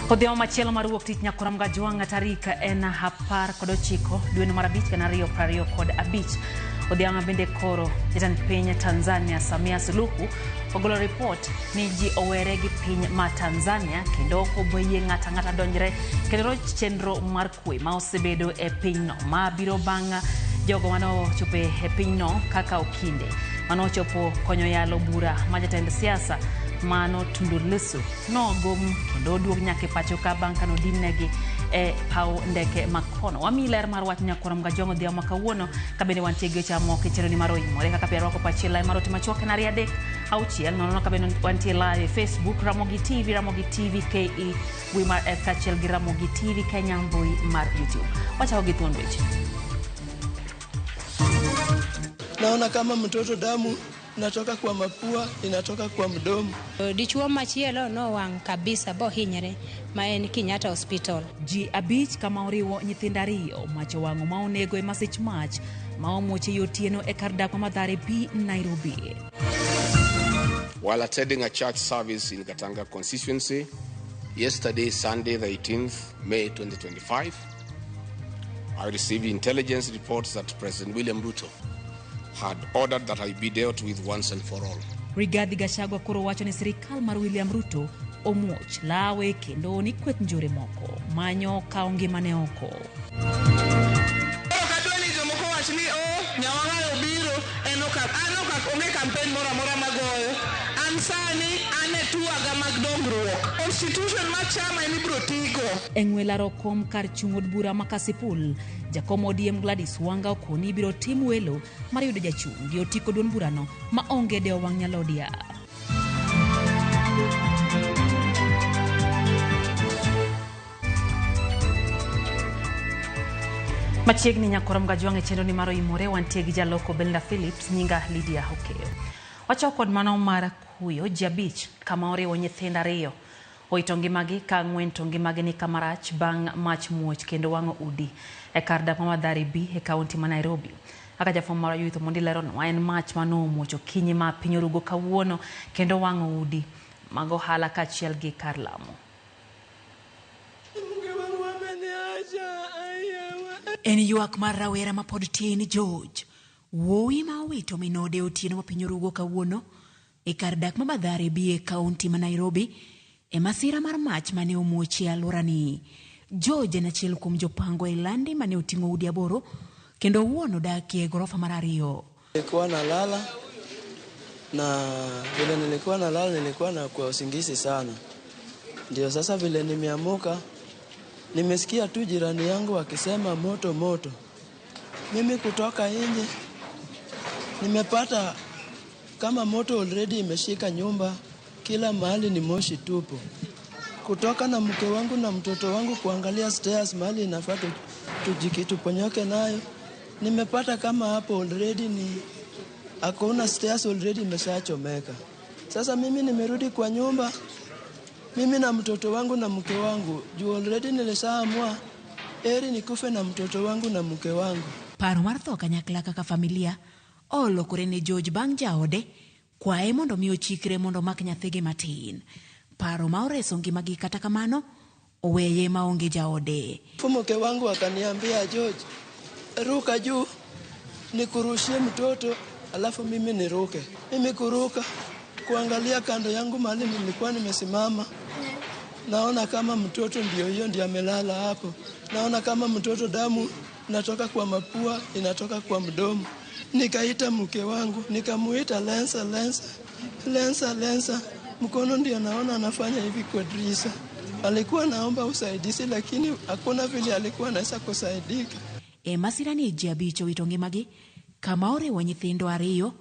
Odhiambo machielo mar wuok tich nyakoram Gajwang' tarik en 19 dwe mar 5 2025. Odhiambo bende koro jatend piny Tanzania Samia Suluhu ogolo ripot ni ji owere gi piny ma Tanzania kendo ok oboyie ng'ato ang'ata donjre kendo roch chenro mar kwe ma osebedo e pinyno ma biro bang' jogo mane ochopo e pinyno kaka okinde mane ochopo konyo yalo bura ma jatend siasa mano Tundu Lissu nogom kendo oduog nyaka e pacho ka bang' kane odinnegi e paw ndeke ma kono. Wamiyi ler mar wach nyakwar Mgajwang' odhiambo ma kawuono ka bende wantie gi weche mamoko e chenroni mar oimore kaka pile rwako pachi e lai mar ote machuok en 2 3 6 nono ka bende wantie live e Facebook Ramogi TV, Ramogi TV KE mbui mar X kaachiel gi Ramogi TV Kenya mbui mar YouTube. Wachako gi thuond weche. Naona kama mtoto damu inatoka kwa mapua, inatoka kwa mdomo. Dichuo machielo nowang' kabisa bohinyre ma en Kenyatta Hospital. Ji 5 kama oriwo nyithindo 2 mach owang'o ma onego e masich mach ma omuoch e otieno e kar dak ma Mathare B, Nairobi. While attending a church service in Gatanga constituency yesterday, Sunday, the 18th May 2025, I received intelligence reports that President William Ruto had ordered that I be dealt with once and for all. Rigathi Gachagua koro wacho ni sirikal mar William Ruto omuoch lawe kendo ni kweth njore moko manyo kawo ngimane oko. Koro kadwa ni jomoko wach ni o Nyawang'ayo obiro en ok an ok onge campaign moro amora magoyo. An sani an e tuaga mag dongruok. Constitution mar chama ema ibiro tigo. E ng'we laro kom kar chung' od bura ma Kasipul, jakom ODM Gladys Wanga okoni ibiro tim welo mar yudo jachung' gi otiko duond burano ma onge dewo wang' nyalodia. Machiegni nyakorom Gajwang' e chenro ni mar oimore wantie gi jaloko Belinda Phillips, nyinga Lydia Okeyo. Wachako kod mano mar kuyo ji 5 kama oriwo nyithindo 2 owito ngimagi ka 4 to ngimagi ni kama rach bang' mach muoch kendo wang'o udi e kar dak ma Mathare B e kaunti ma Nairobi. Kaka jafwambo marwa Judith Omondi leronwa, en mach manomuoch okinyi ma piny orugo kawuono kendo wang'o udi mag ohala kaachiel gi kar lamo. En ywak mar rawera ma pod tin George, wuowi ma owito minode otieno ma piny orugo kawuono e kar dak ma Mathare B e kaunti ma Nairobi e masira mar mach mane omuoch e alworani. George en achiel kuom jopango e landi mane oting'o udi 8 kendo owuon odakie e gorofa mar 2. Nilikuwa nalala na vile nilikuwa nalala nilikuwa na kwa usingizi sana. Ndio sasa vile nimeamuka nimesikia tu jirani yangu akisema moto moto. Mimi kutoka nje nimepata kama moto already imeshika nyumba, kila mahali ni moshi tupu. Kutoka na mke wangu na mtoto wangu kuangalia stairs mahali inafaa tuponyoke nayo, nimepata kama hapo already ni hakuna stairs, already imeshachomeka. Sasa mimi nimerudi kwa nyumba, mimi na mtoto wangu na mke wangu, juu already nilishaamua heri nikufe na mtoto wangu na mke wangu. Paro mar tho kanyakla kaka familia olokore ne George bang' jaode kwaye mondo mi ochikre mondo omak nyathigi matin. Paro ma oreso ngimagi kata kamano oweye maonge jaode. Mke wangu akaniambia, George, ruka juu nikurushie mtoto alafu mimi niruke. Mimi kuruka kuangalia kando yangu mahali nilikuwa nimesimama, naona kama mtoto ndio hiyo ndio amelala hapo. Naona kama mtoto damu inatoka kwa mapua, inatoka kwa mdomo. Nikaita mke wangu, nikamuita Lensa, Lensa, Lensa, Lensa. Mkono ndio naona anafanya hivi kwa dirisha. Alikuwa naomba usaidizi lakini hakuna vile alikuwa anaweza kusaidika. E masira ni ji 5 owito ngimagi kama oriwo nyithindo 2,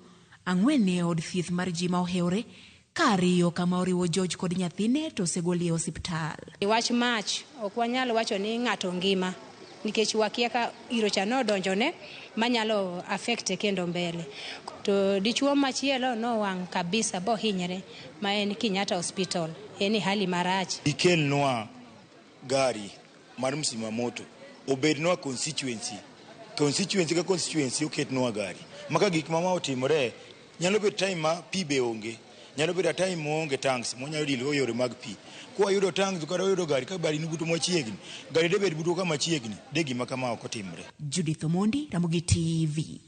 4 ni e od thieth mar ji ma ohewore, ka 2 kama oriwo George kod nyathine to osegol e osiptal. Wach mach ok wanyal wacho ni ng'ato ngima nikech wakia ka iro cha nodonjone manyalo affect kendo mbele. To dichuo machielo nowang' kabisa bohinyre ma en Kenyatta Hospital, en e hali marach. Ikelnwa gari mar msima moto obednwa constituency, constituency ka constituency oketnwa gari maka gik ma otimore nyalo bet time ma pi be onge, Nyalo bedo a time maonge tanks mwanyalo deal go yore mag pi. Kwayudo tanks kata wayudo gari ka gari ni butwa machiegni, gari debed butwa ka machiegni, de gima kama ok otimre. Judith Omondi, Ramogi TV.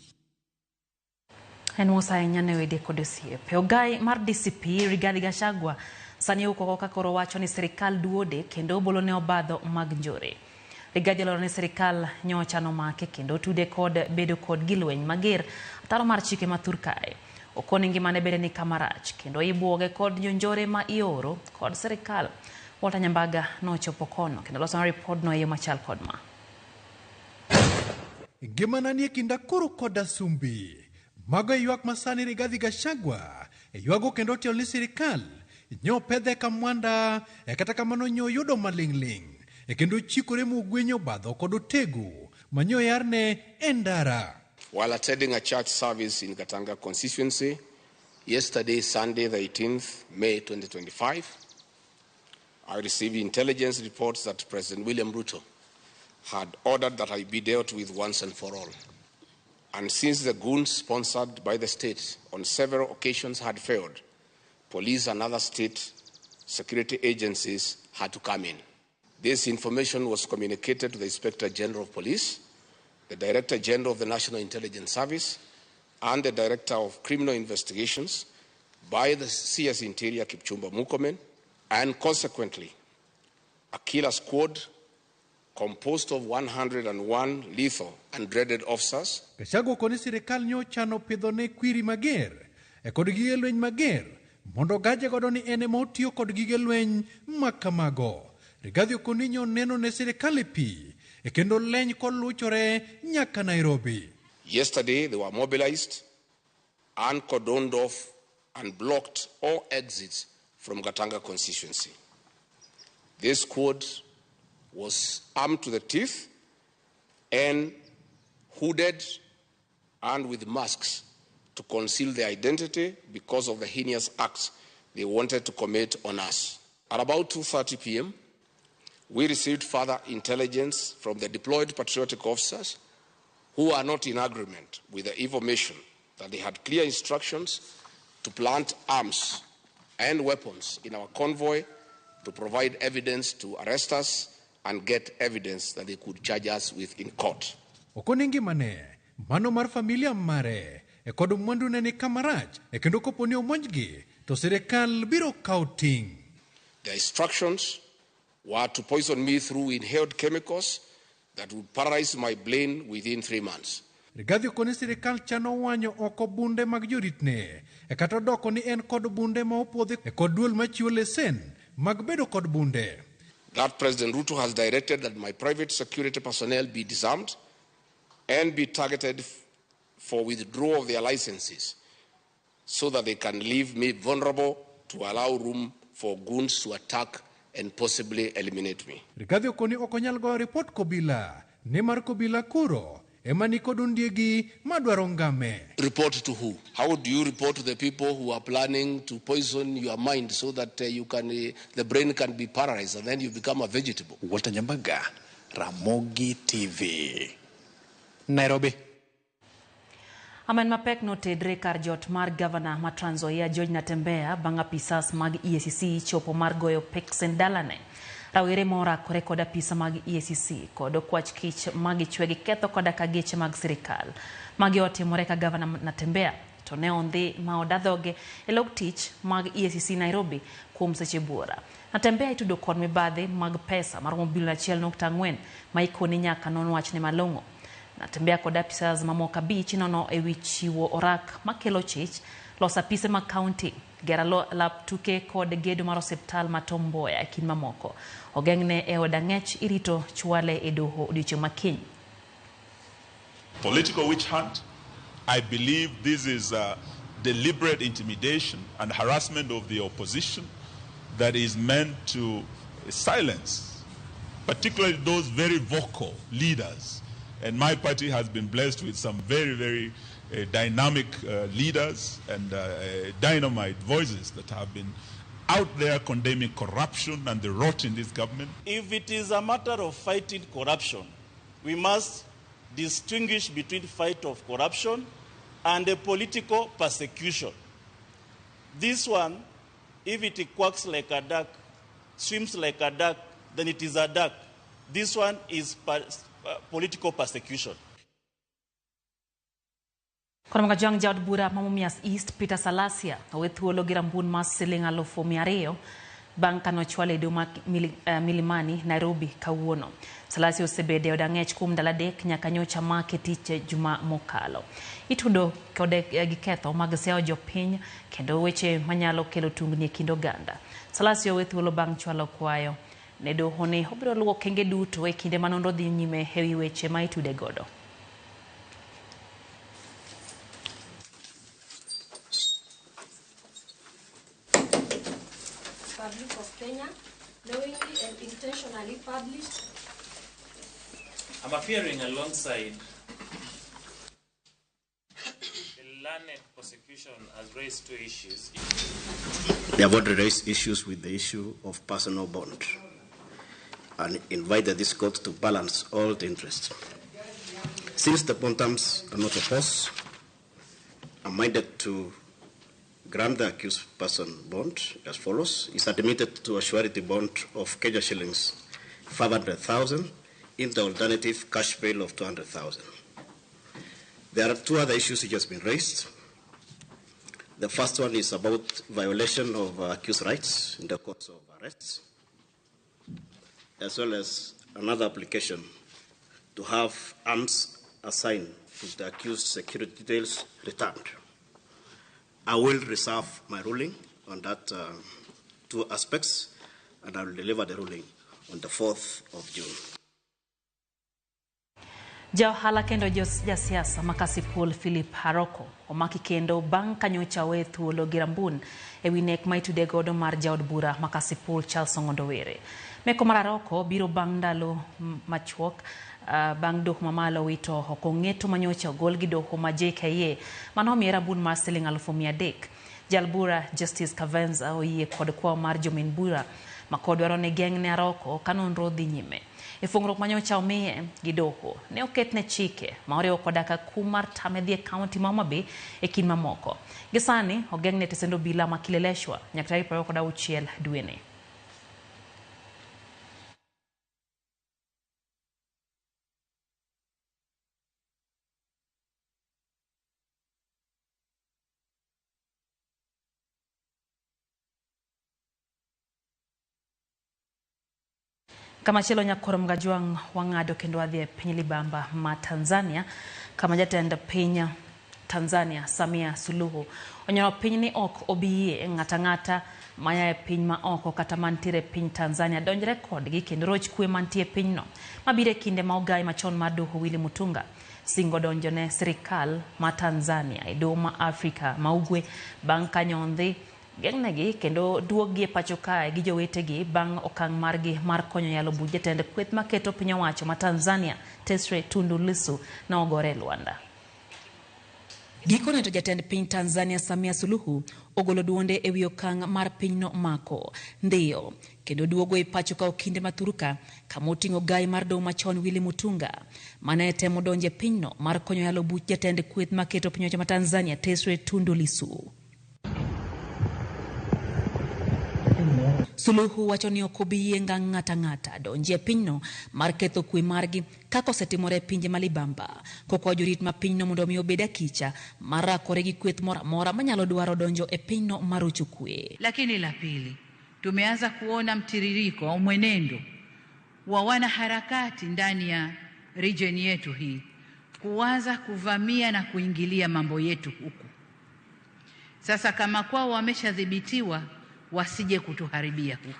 En mos ahinya ne wede kod osiepe. Ogai mar DCP Rigathi Gachagua sani owuok oko ka koro wacho ni sirikal duode kendo obolo ne obadho mag njore. Rigathi olero ni sirikal nyocha nomake kendo otude kod bedo kod gilweny mager ataro mar chike ma thur kae. Okoni ngimane bende ni kama rach kendo ibuoge kod jonjore ma ioro kod sirikal. Walter Nyambaga nochopo kono kendo loso ripodno e yo machal kod ma. Ngimana nie kind akuru kod asumbi. Mago e ywak masani Rigathi Gachagua ywago kendo otielo ni sirikal nyo pedhe ka mwanda e kata kamano nyo yudo maling'ling' e kendo chikore mogwenyo obadho kod otegu manyo yarne e ndara. While attending a church service in Gatanga constituency yesterday, Sunday, the 18th May 2025, I received intelligence reports that President William Ruto had ordered that I be dealt with once and for all. And since the goons sponsored by the state on several occasions had failed, police and other state security agencies had to come in. This information was communicated to the Inspector General of Police, the Director General of the National Intelligence Service, and the Director of Criminal Investigations by the CS Interior Kipchumba Murkomen, and consequently, a killer squad composed of 101 lethal and dreaded officers Gachagua koni sirikal nyo chano pidho ne kwiri mager e kod gige lweny mager mondo gaje godo ni en ema otiyo kod gige lweny ma kamago. Rigathi okoni nyo neno ne sirikal e pi e kendo leny koluchore nyaka Nairobi. Yesterday, they were mobilized and cordoned off and blocked all exits from Gatanga constituency. This squad was armed to the teeth and hooded and with masks to conceal their identity because of the heinous acts they wanted to commit on us. At about 2:30 p.m., we received further intelligence from the deployed patriotic officers who are not in agreement with the information that they had clear instructions to plant arms and weapons in our convoy to provide evidence to arrest us and get evidence that they could charge us with in court. Okoni ngimane mano mar familia mare e kod mwandune ni kama rach e kendo kopo ni omonjgi to sirikal biro kawo ting'. The instructions were to poison me through inhaled chemicals that would paralyze my brain within 3 months. Rigathi okoni sirikal chano wanyo oko bunde mag joritne e kata odoko ni en kod bunde ma opuodhi e kod duol machiwo lesen mag bedo kod bunde. That President Ruto has directed that my private security personnel be disarmed and be targeted for withdrawal of their licenses so that they can leave me vulnerable to allow room for goons to attack and possibly eliminate me. Rigathi okoni ok onyal goyo ripot Kobila nimar Kobila kuro ema nikod ondiegi madwaro ngame. Report to who? How do you report to the people who are planning to poison your mind so that the brain can be paralyzed and then you become a vegetable? Walter Nyambaga, Ramogi TV, Nairobi. Amen mapek notedre kar jot mar gavana ma Trans Nzoia George Natembeya bang' apisas mag EACC chopo mar goyo peksen dalane. Rawere morakore kod apisa mag EACC kod okwach kich magichwe gi ketho koda ka geche mag sirikal. Magi otimore ka gavana Natembeya to ne ondhi ma oda dhoge e log tich mag EACC Nairobi kuom seche buora. Natembeya itudo kod mibadhi mag pesa maromo bilion 1.4 ma ikoni nyaka non wachne malong'o. Natembeya kod apisas mamoko 5 inono ewi chiwo orak makelo chich, loso apise mag kaunti, gero lap tuke kod gedo mar osiptal ma Tom Mboya e kind mamoko. Ogeng'ne e od ang'ech irito chwale e doho odiochieng' ma kiny. Political witch hunt. I believe this is a deliberate intimidation and harassment of the opposition that is meant to silence, particularly those very vocal leaders. And my party has been blessed with some very, very dynamic leaders and dynamite voices that have been out there condemning corruption and the rot in this government. If it is a matter of fighting corruption, we must distinguish between fight of corruption and a political persecution. This one, if it quacks like a duck, swims like a duck, then it is a duck. This one is political persecution. Kono Jang jaod bura ma Mumias East Peter Salasia owe thuolo gi rambun mar siling 200,000 bang' kane ochwale e doho ma Milimani, Nairobi kawuono. Salasia osebedo e od ang'ech kuom ndalo 3 nyaka nyocha make tich juma mokalo. Itudo kode gi ketho mag seyo jopiny kendo weche manyalo kelo tungni e kind oganda. Salasia owe thuolo bang' chwalo kwayo ne doho ni obiro luwo okenge duto e kinde ma nonro dhi nyime ewi weche ma itude godo. Republic of Kenya, knowingly and intentionally published. I'm appearing alongside the learned prosecution has raised two issues. They have already raised issues with the issue of personal bond and invited this court to balance all the interests. Since the bond terms are not opposed, I'm minded to grant the accused person bond as follows. Is admitted to a surety bond of Kenya shillings 500,000 in the alternative cash bail of 200,000. There are two other issues which has been raised. The first one is about violation of accused rights in the course of arrests, as well as another application to have arms assigned to the accused security details returned. I will reserve my ruling on that two aspects, and I will deliver the ruling on the 4th of June. Ja ohala kendo jasiasa ma Kasipul Philip Aroko omaki kendo bang' ka nyocha owe thuolo gi rambun ewi nek ma itude godo mar jaod bura ma Kasipul Charles Ong'ondo Were. Meko mar Aroko biro bang' ndalo machuok bang' doho mamalo wito oko ng'eto manyocha ogol gi doho ma JKA mano omiye rambun mar siling 300,000. Jal bura Justice Kavenza oyie kod kwayo mar jomin bura ma kod dwaro ni geng' ne Aroko ka nonro dhi nyime. E fungruok manyocha omiye gi doho ne oketne chike ma oriwo koda ka kum mar tame dhi e kaunti ma Homa Bay e kind mamoko. Gi sani ogeng'ne tesend obila ma Kileleshwa nyaka tarik 26 dweni. Kamachielo nyakoro Mgajwang' wang'ado kendo wadhi e piny libamba ma Tanzania kama jatend piny Tanzania Samia Suluhu onyono piny ni ok obi yie ng'ata ng'ata maya e piny ma oko kata mantiere e piny Tanzania donjre kodgi kendo roch kwe mantie e pinyno mabiro e kinde ma ogai machon mar doho Willy Mutunga singo donjo ne sirikal ma Tanzania e doho ma Afrika ma Ugwe bang' ka nyondhi geng'negi kendo duokgi e pacho kae gi jowetegi bang' okang' margi mar konyo yalo buch jatend kweth maketo piny owacho ma Tanzania Tesre Tundu Lissu nogore e lwanda. Gikone to jatend piny Tanzania Samia Suluhu ogolo duonde ewi okang' mar pinyno mako ndiyo kendo duogo e pacho ka okinde mathuruka kama oting'o gai mar doho machon Willy Mutunga mane temo donjo e pinyno mar konyo yalo buch jatend kweth maketo piny owacho ma Tanzania Tesre Tundu Lissu. Suluhu wacho ni ok obi yie ngang' ng'ata ng'ata donji e pinyno mar ketho kwe margi kaka osetimore e pinje ma libamba kokwayo jorit ma pinyno mondo omi obed akicha mar rakore gi kweth moro amora manyalo dwaro donjo e pinyno mar rocho kwe. Lakini la pili, tumeanza kuona mtiririko au mwenendo wa wanaharakati ndani ya region yetu hii kuanza kuvamia na kuingilia mambo yetu huku. Sasa kama kwao wameshadhibitiwa, wasije kutuharibia huku.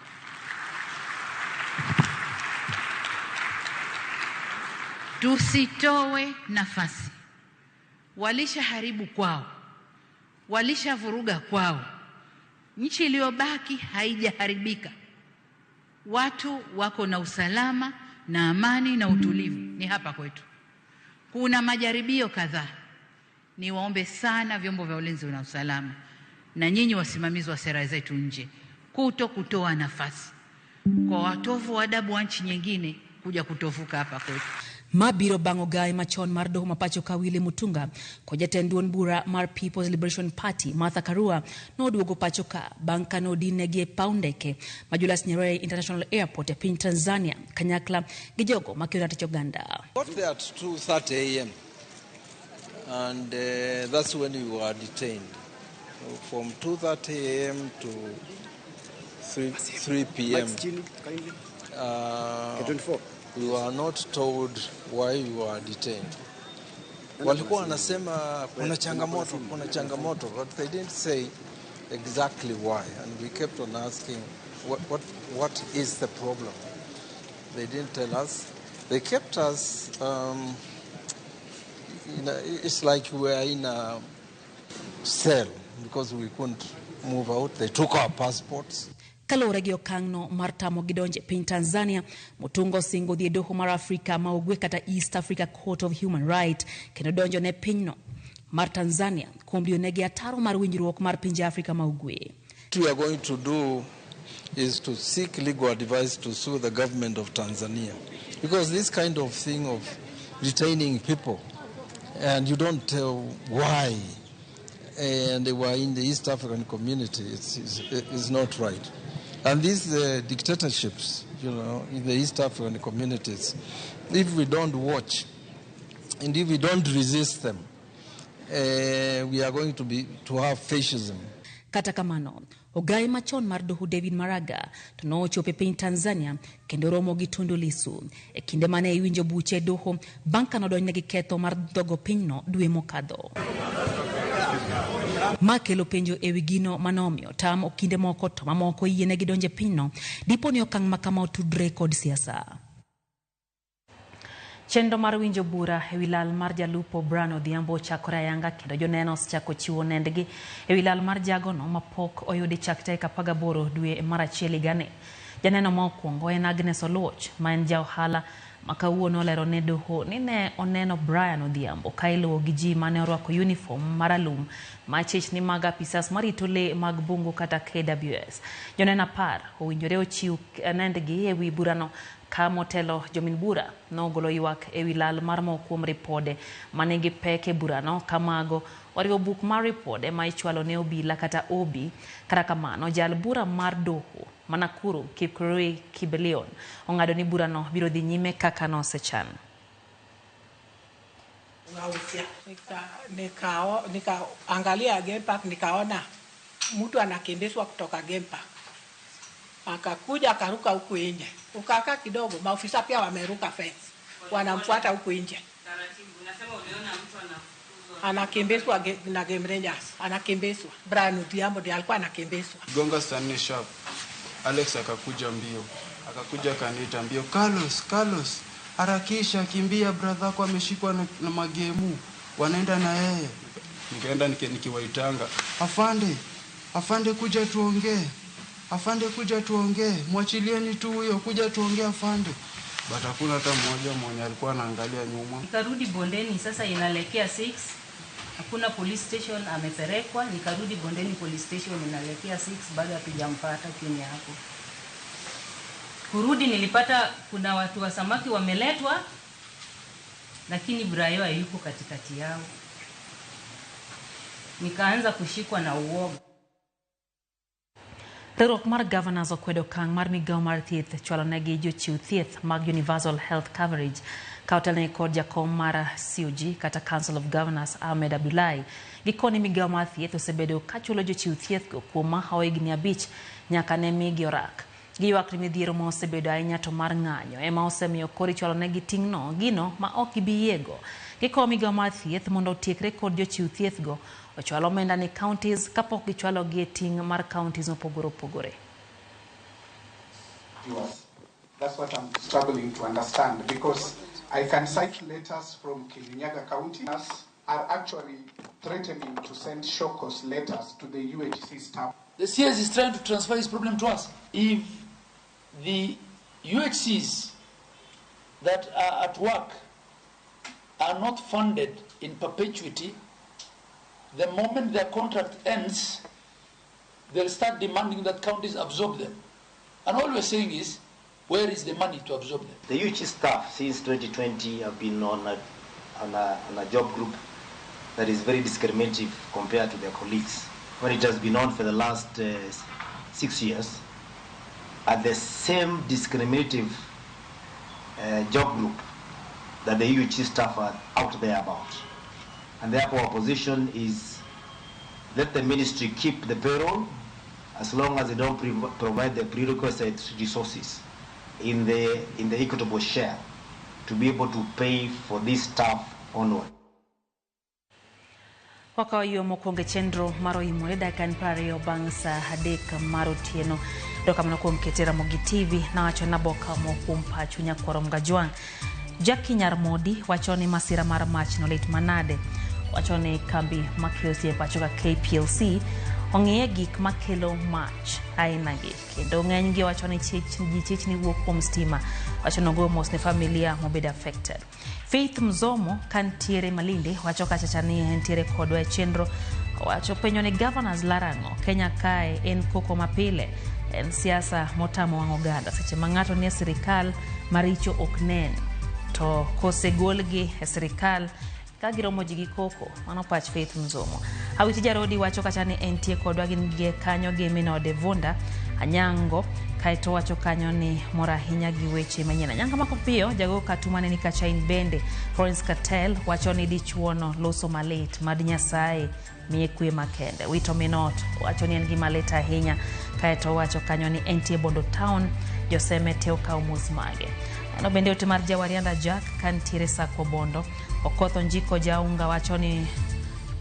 Tusitowe nafasi. Walishaharibu kwao, walishavuruga kwao. Nchi iliyobaki haijaharibika. Watu wako na usalama na amani na utulivu, ni hapa kwetu. Kuna majaribio kadhaa. Niwaombe sana vyombo vya ulinzi na usalama na nyinyi wasimamizi wa sera zetu nje, kutoa nafasi kwa watovu wa adabu wa nchi nyingine kuja kutovuka hapa kwetu. Ma biro bang' ogaye machon mar doho ma pacho ka Willy Mutunga kod jatend duond bura mar People's Liberation Party Martha Karua noduogo pacho ka bang' ka nodinegi e paw ndeke ma Julius Nyerere International Airport e piny Tanzania kanyakla gi jogo makedo ratich oganda. Got there at 2:30 a.m. and that's when we were detained. So from 2:30 a.m. to 3 p.m. We were not told why we were detained. Walikuwa wanasema kuna changamoto, but they didn't say exactly why, and we kept on asking what is the problem. They didn't tell us. They kept us, it's like we were in a cell because we couldn't move out. They took our passports. Kaluwore gi okang'no mar tamo gidonjo e piny Tanzania, Mutunga osingo dhi e doho mar Afrika ma Ugwe kata East Africa Court of Human Rights kendo donjo ne pinyno mar Tanzania kuom diyonegi ataro mar winjruok mar pinje Afrika ma Ugwe. What we are going to do is to seek legal advice to sue the government of Tanzania, because this kind of thing of retaining people and you don't tell why, and they were in the East African community, it's not right. And these dictatorships, you know, in the East African communities, if we don't watch and if we don't resist them, we are going to have fascism. Kata kamano, ogaye machon mar doho David Maraga to nochopo e piny Tanzania kendo romo gi Tundu Lissu e kinde mane iwinjo buche e doho bang' ka nodonjne gi ketho mar dhogo pinyno dwe mokadho. Ma kelo penjo ewi gino manomiyo tam okinde moko to mamoko yienegi donjo e pinyno dipo ni okang' ma kama otudre kod siasa. Chenro mar winjo bura ewi lal mar jalupo Brian Odhiambo ochakore ayanga kendo joneno osechako chiwo nendgi ewi lal mar jagono mapok oyudi chak tarik 18 dwe mar achiel higani. Janeno ma okwongo en Agnes Oluoch ma en ja ohala ma kawuono olero ne doho ni ne oneno Brian Odhiambo ka iluwo gi ji mane orwako uniform maralum ma chich ni mag apisas marito le mag bungu kata KWS. Joneno 10 owinjore ochiw nendgi ewi burano ka motelo jomin bura nogolo ywak ewi lal mar moko kuom ripode manigi pek e burano kamago oriwo buk mar ripode ma ichwalo ne obila kata obi. Kata kamano jal bura mar doho ma Nakuru Kipkurui Kibelion ong'ado ni burano biro dhi nyime kaka nosechan. Nikaangalia game park, nikaona mtu anakimbizwa kutoka game park, akakuja akaruka huku nje, ukaka kidogo, maofisa pia wameruka fence, wanamfuata huku nje. Anakimbizwa na game rangers, anakimbizwa. Brian Odhiambo ndiye alikuwa anakimbizwa. Gonga saa 4 sharp, Alex akakuja mbio, akakuja akaniita mbio, Carlos, Carlos, harakisha, kimbia, brother yako ameshikwa na magemu, wanaenda na yeye. Nikaenda nikiwaitanga, afande, afande kuja tuongee. Afande kuja tuongee, mwachilieni tu huyo, kuja tuongee afande. But hakuna hata mmoja mwenye alikuwa anaangalia nyuma. Nikarudi bondeni, sasa inaelekea 6. Hakuna police station amepelekwa, nikarudi bondeni police station inaelekea 6, bado hatujampata chini hapo. Kurudi nilipata kuna watu wa samaki wameletwa, lakini Brayo hayuko katikati yao. Nikaanza kushikwa na uoga. Riwruok mar Governors okwedo okang' mar migao mar thieth chwalonegi jochiw thieth mag Universal Health Coverage ka otelnegi kod jakom mar COG kata Council of Governors Ahmed Abdullahi. Gikone migao mar thieth osebedo kachulo jochiw thiethgo kuom mahawo higni 5 nyaka ne migi orak. Giywak ni midhiero ma osebedo ahinya to mar ng'anyo ema osemiyo koro ichwalonegi ting'no gino ma ok gibi yiego. Gikowo migao mar thieth mondo otiekre kod jochiw thiethgo ochwal omenda ne counties kapok gichwalogi e ting' mar counties mopogore opogore. That's what I'm struggling to understand, because I can cite letters from Kirinyaga County are actually threatening to send show-cause letters to the UHC staff. The CS is trying to transfer his problem to us. If the UHCs that are at work are not funded in perpetuity, the moment their contract ends, they'll start demanding that counties absorb them. And all we're saying is, Where is the money to absorb them? The UHC staff since 2020 have been on a job group that is very discriminative compared to their colleagues. When it has been on for the last 6 years, at the same discriminative job group that the UHC staff are out there about. And therefore our position is let the ministry keep the payroll as long as they don't provide the prerequisite resources in the equitable share to be able to pay for this staff onward. Wakawo yo mokwongo e chenro mar Oimore dakika 20 bang' saa 3 mar otieno. Erokamano kuom kete Ramogi TV. Nawacho naboka mo kuom pachu nyakwaro Mgajwang'. Jackie Nyarmodi wacho ni masira mar mach nolit manade. Wacho ni kambi makeyo e pacho ka KPLC ong'iye gik makelo mach ainagi kendo ng'enygi wacho ni chich ni wuok kuom stima. Wacho nogoyo mos ne familia mobedo affected. Faith Mzomo kantiere Malindi wacho kachacha ni entiere kodwa e chenro. Wacho penjo ni governors larang'o Kenya kae en koko mapile en siasa motamo wang' oganda seche ma ng'ato nie sirikal maricho ok nen to kosegolgi e sirikal ka giromo ji gi koko. Mano pach Faith Mzomo. Awiti Jarodi wacho kacha ni entie kodwa gin gi kanyo gi minode Vunda Anyango kaeto wacho kanyo ni mor ahinya gi weche manyien. Anyango mako piyo jago katumane ni kacha in bende. Florence Catel wacho ni dichuono loso malit mad Nyasaye miye kwe makende. Wito Minot wacho ni en gima lit ahinya kaeto wacho kanyo ni entie Bondo Town joseme te okawo mos mage. Ano bende ote mar Jawarianda Jack kantiere Sako Bondo. Okoth Onjiko Jaunga wacho ni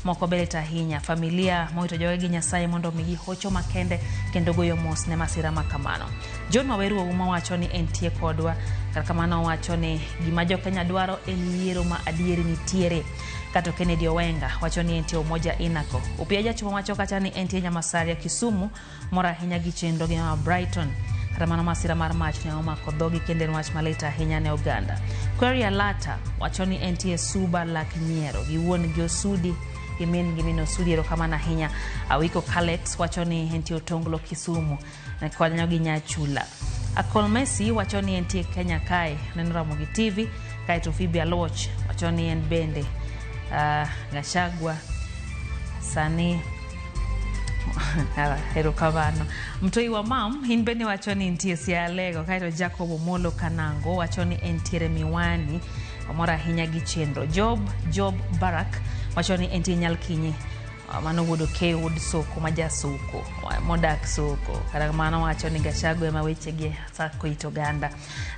moko belit ahinya familia mowito jogegi Nyasaye mondo omigi hocho makende kendo goyo mos ne masira makamano. John Maweru Ouma wacho ni entie kodwa kata kamano wacho ni gima jo Kenya dwaro en yiero ma adieri nitiere. Kato Kennedy Owenga wacho ni entie Umoja Inako. Upia Jachuma wacho kacha ni entie Nyamasaria Kisumu mor ahinya gi chenro gi mama Brighton. Kata mano masira mar mach ne omako dhogi kendo en wach malit ahinya ne oganda. Query Alata wacho ni entie Suba lak nyiero gi wuon gi Osudi gi min gi min Osudi erokamano ahinya. Awiko Kalex wacho ni entie Otonglo Kisumu ne konyo gi Nyachula. Akol Messi wacho ni entie Kenya kae neno Ramogi TV. Kaeto Phoebe Aloch wacho ni en bende Gachagua sani erokamano. Mtoi wa mam in bende wacho ni entie Sialego. Kaeto Jacob Omolo Kanango wacho ni entiere Miwani omor ahinya gi chenro. Job Barak wacho ni entie Nyalkinyi mano wuod Okeo wuod Soko ma jasoko modak Soko. Kata kamano wacho ni Gachagua ema wechegi sako it oganda.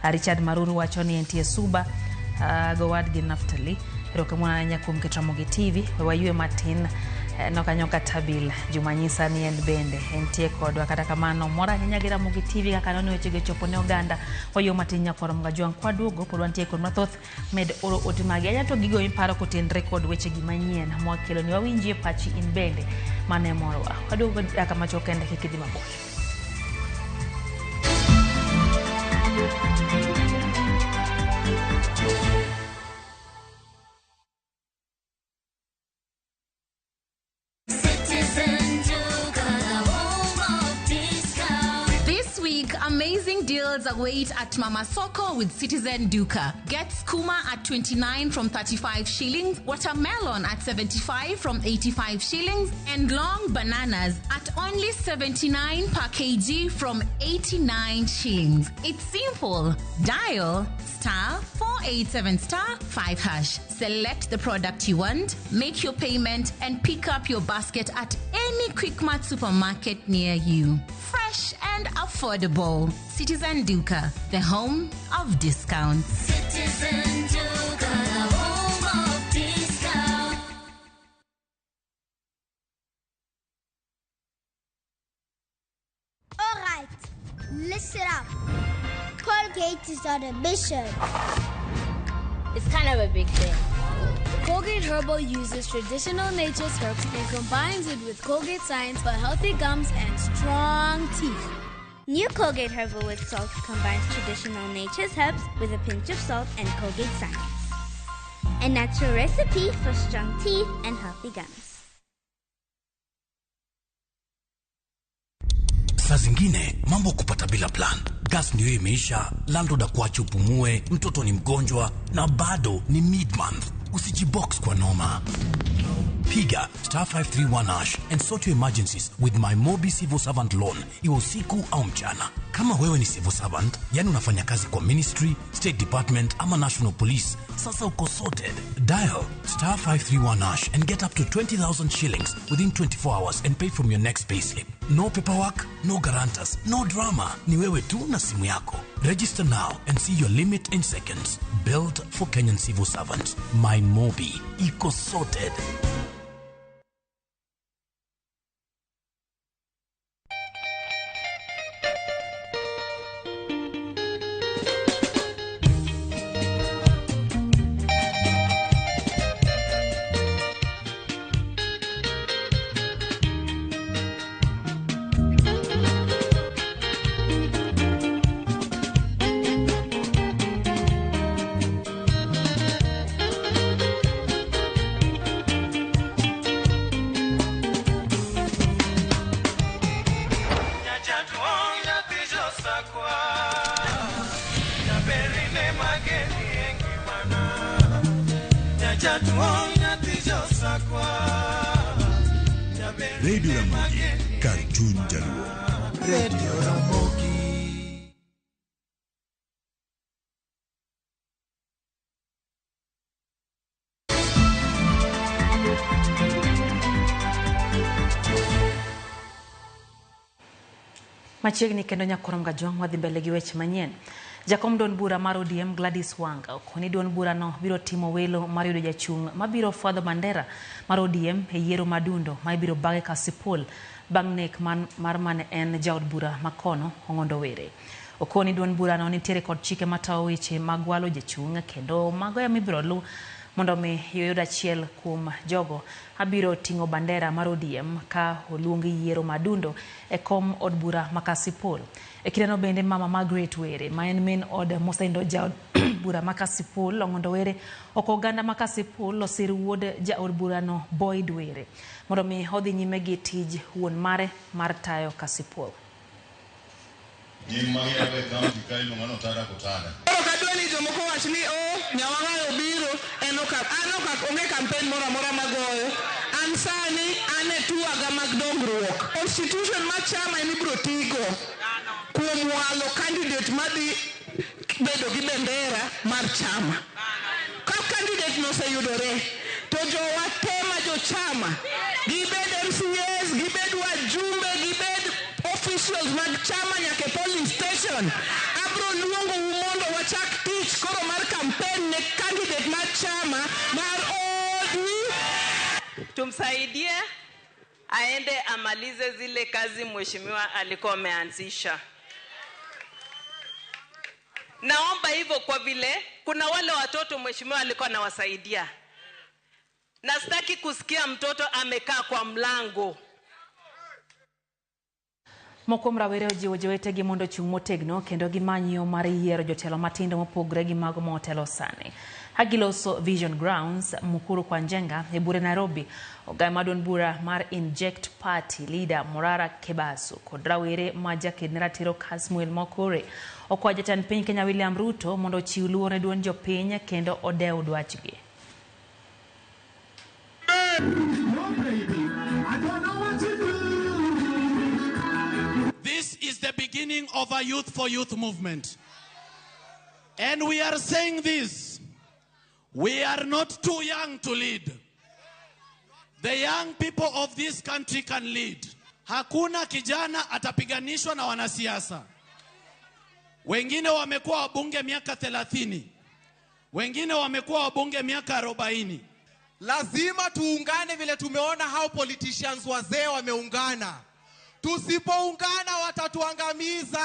Richard Maruru wacho ni entie Suba gowadgi Naftali. Erokamano ahinya kuom keto Ramogi TV. We waywe matin nokanyo Katabil Juma nyisa ni en bende entie kodwa. Kata kamano mor ahinya gi Ramogi TV kaka noni wechegi ochopo ne oganda. Wayuo matin nyakwaro Mgajwang' kwaduogo pod wantie kod mathoth. Med oro ote magi anya to gigo miparo kotenre kod wechegi manyien mwakelo ni wawinjie pachi in bende mane morwa. Waduogo dakika machuok kende kik idhi mabor. Amazing deals await at Mama Soko with Citizen Duka. Get skuma at 29 from 35 shillings, watermelon at 75 from 85 shillings, and long bananas at only 79 per kg from 89 shillings. It's simple. Dial *487*5#. Select the product you want, make your payment, and pick up your basket at any Quickmart supermarket near you. Fresh and affordable. Citizen Duka, the home of discounts. Citizen Duka, the home of discounts. All right, listen up. Colgate is on a mission. It's kind of a big thing. Colgate Herbal uses traditional nature's herbs and combines it with Colgate science for healthy gums and strong teeth. New Colgate Herbal with Salt combines traditional nature's herbs with a pinch of salt and Colgate science. A natural recipe for strong teeth and healthy gums. Saa zingine mambo kupata bila plan. Gas ndio imeisha, landlord akuache upumue, mtoto ni mgonjwa na bado ni mid-month. Usijibox kwa noma. Piga star 531 hash and sort your emergencies with my Mobi Civil Servant Loan, iwe usiku au mchana. Kama wewe ni civil servant, yani unafanya kazi kwa ministry, state department ama national police, sasa uko sorted. Dial star 531 hash and get up to 20,000 shillings within 24 hours and pay from your next payslip. No paperwork, no guarantors, no drama. Ni wewe tu na simu yako. Register now and see your limit in seconds. Built for Kenyan civil servants. My Mobi. Iko sorted. Radio Ramogi, Cartoon Jaluo. Radio Ramogi. Machiegni kendo nyakorom gajwang' wadhi mbele gi weche manyien. Jakom duond bura mar ODM Gladys Wanga okoni duond burano biro timo welo mar yudo jachung' mabiro fwadho bandera mar ODM e yiero madundo ma ibiro bage Kasipul bang' nek mar mane en jaod bura makono Ong'ondo Were. Okoni duond burano nitiere kod chike matayo weche mag walo jachung' kendo mago ema ibiro lu mondo mi oyud achiel kuom jogo abiro ting'o bandera mar ODM ka oluongi yiero madundo e kom od bura ma Kasipul. E kindeno bende mama Margaret Were ma en min od mosenindo jaod bura ma Kasipul Ong'ondo Were oko oganda ma Kasipul osir wuod jaod burano Boyd Were mondo mi odhi nyime gi tij wuon mare mar tayo Kasipul. Nying magiyaro e kaunti ka iluongo ni Otada Kotada. Koro kadwa ni jomoko wach ni o Nyawang'ayo obiro en ok an ok onge campaign moro amora magoyo. An sani an e tuaga mag dongruok. Constitution mar chama ema ibiro tigo kuom walo candidate madhi bedo gi bendera mar chama. Ka candidate no oseyudore to jowa te ma jochama gibed MCAs, gibed wajumbe, gibed officials mag chama nyaka e polling station. Abro luongou mondo wachak tich koro mar campaign ne candidate mar chama mar ODM. Tumsaidie aende amalize zile kazi mheshimiwa alikuwa ameanzisha. Naomba hivyo kwa vile kuna wale watoto mheshimiwa alikuwa anawasaidia. Na sitaki kusikia mtoto amekaa kwa mlango. Moko kuom rawere ojiwo jowetegi mondo ochung' motegno kendo gimany yo mar yiero jotelo matindo mopogore gi mago ma otelo sani. Kagiloso Vision Grounds, Mukuru kwa Njenga e bure Nairobi, ogai ma duond bura mar Inject Party leader Morara Kebaso kod rawere ma jaked ne ratiro Kasmuel Mokore okwayo jatend piny Kenya William Ruto mondo ochiw luor ne duond jopiny kendo odew dwachgi. This is the beginning of a youth for youth movement. And we are saying this. We are not too young to lead. The young people of this country can lead. Hakuna kijana atapiganishwa na wanasiasa. Wengine wamekuwa wabunge miaka 30. Wengine wamekuwa wabunge miaka 40. Lazima tuungane vile tumeona hao politicians wazee wameungana. Tusipoungana watatuangamiza.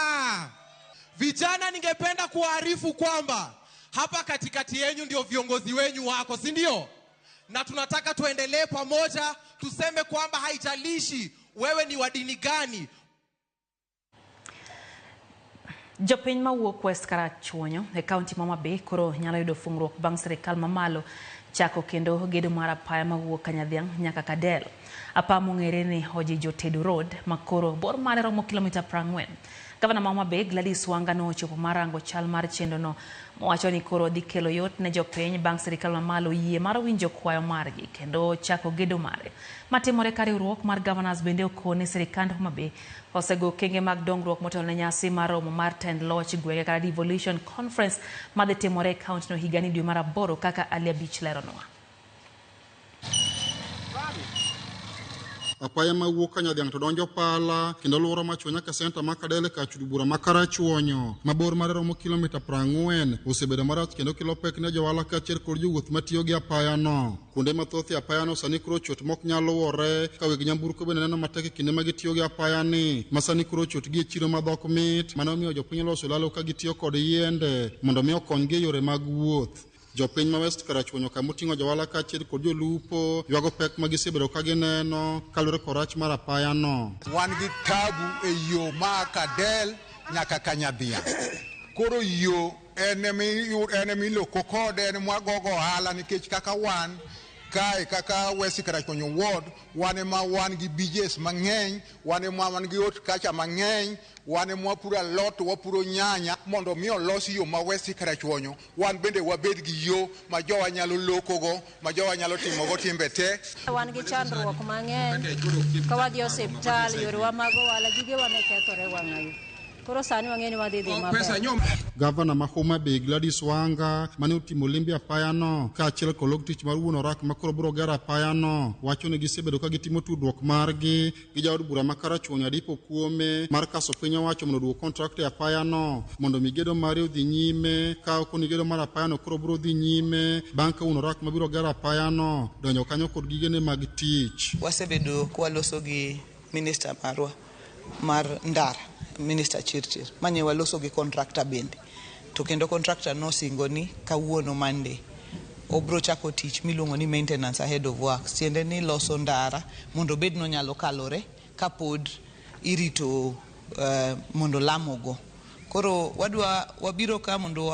Vijana, ningependa kuwaarifu kwamba hapa katikati yenyu ndio viongozi wenyu wako, si ndio? Na tunataka tuendelee pamoja, tuseme kwamba haijalishi wewe ni wa dini gani. Jopiny mawuok West Karachuonyo e kaunti ma Homa Bay koro nyalo yudo fungruok bang' sirikal mamalo chako kendo gedo mar apaya mawuok Kanyadhiang' nyaka Kadel. Apaya mong'ere ni Ojijo Tedo Road makoro bor mare romo kilomita 40. Gavana ma Homa Bay Gladys Wanga nochopo mar rango chal mar chenrono mowacho ni koro dhi kelo yot ne jopiny bang' sirikal mamalo yie mar winjo kwayo margi kendo chako gedo mare. Matimore ka riwruok mar Governors bende okone sirikand Homa Bay osego okenge mag dongruok motelo ne nyasi mar romo mar tend loch gwenge kata Devolution Conference madhi timore e kaontino higani dwe mar 8 kaka Ali Abich leronwa. Apaya mawuok ka Nyadhiang' to donjo Pala kendo luoro machuo nyaka senta ma Kadele kar chudo bura ma Karachuonyo ma bor mare romo kilomita 40 osebedo marach kendo kelo pek ne johala kaachiel kod jowuoth matiyo gi apayano. Kuonde mathoth e apayano sani koro ochot mok nyal luwore ka weg nyamburko bende neno matek e kinde ma gitiyo gi apayani ma sani koro ochot gi e chiro ma dhok mit mane omiyo jopiny oloso lalo ka gitiyo kod yiende mondo mi okonygi e yore mag wuoth. Jopiny ma West Karachuonyo kama oting'o johala kaachiel kod jolupo ywago pek ma gisebedo ka gineno kaluwore kod rach mar apayano. Wan gi tabu e yo ma Kadel nyaka Kanyadhiang'. Koro yo en emiloko kode, en mwagogo ohala nikech kaka wan kae kaka West Karachuonyo ward wan ema wan gi BJs mang'eny, wan ema wan gi ot kacha mang'eny, wan ema wapuro alot, wapuro nyanya mondo mi olos yo ma West Karachuonyo wan bende wabed gi yo ma jowa nyalo lokogo, ma jowa nyalo timogo timbe te. Wan gi chandruok mang'eny ka wadhi e osiptal, yorewa mag ohala, gigewa ne kethore wang'ayo. Koro sani wang'eyo ni wadhi dhi maber. Gavana ma Homa Bay Gladys Wanga mane otimo limbe apayano kaachiel kod log tich mar wuon orak ma koro biro gero apayano wacho ni gisebedo ka gitimo tudruok margi gi jaod bura ma Karachuonyo Adipo Kuome mar kaso piny owacho mondo oduok contract e apayano mondo mi gedo mare odhi nyime ka ok ni gedo mar apayano koro biro dhi nyime bang' ka wuon orak mabiro gero apayano donjo kanyo kod gigene mag tich. Wasebedo kwaloso gi minister marwa mar ndara, Minister Chirchir, manye waloso gi contractor bende. To kendo contractor nosingo ni kawuono Monday obro chako tich miluongo ni maintenance ahead of works, tiende ni loso ndara mondo obed nonyalo kalore kapod irito mondo lamogo. Koro wadwa wabiro ka mondo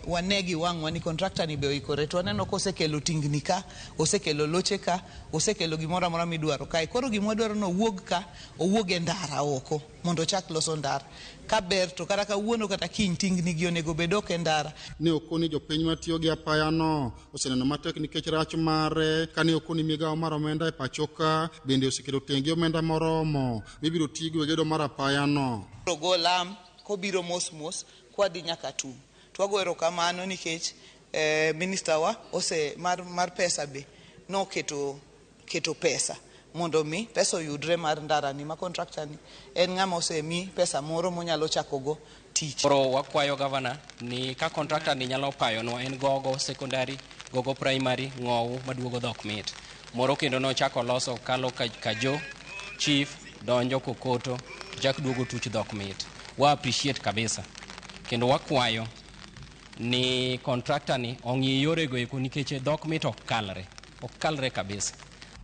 wane gi wang'wa ni contractor ni be oikore, to waneno kosekelo tingni ka, osekelo loche ka, osekelo gimoro amora midwaro kae. Koro gima wadwaro ni owuog ka, owuog e ndara oko mondo ochak loso ndara. Ka ber to kata kawuono kata kiny tingni gi onego bed oko e ndara. Ne okoni jopiny matiyo gi apayano oseneno matek nikech rach mare kane okoni migawo mar omenda e pacho ka bende oseketo tenge omenda moromo mibiro tigo e gedo mar apayano. Ogo lam kobiro mos mos kwadhi nyaka tum. To wago erokamano nikech minister wa ose mar pesa be noketo keto pesa mondo mi pesa oyudre mar ndara ni ma contractor ni en ng'ama osemi pesa moro monyalo chakogo tich. Koro wakwayo gavana ni ka contractor ni nyalo payonwa en Gogo secondary, Gogo primary, Ng'owu maduogo dhok mit. Moro kendo nochako loso kalo Kajo, Chief, donjo Kokoto, chak duogo tuch dhok mit. Wa appreciate kabisa. Kendo wakwayo ni contractor ni ong'i yorego eko nikech dhok mit ok kalre. Ok kalre kabisa.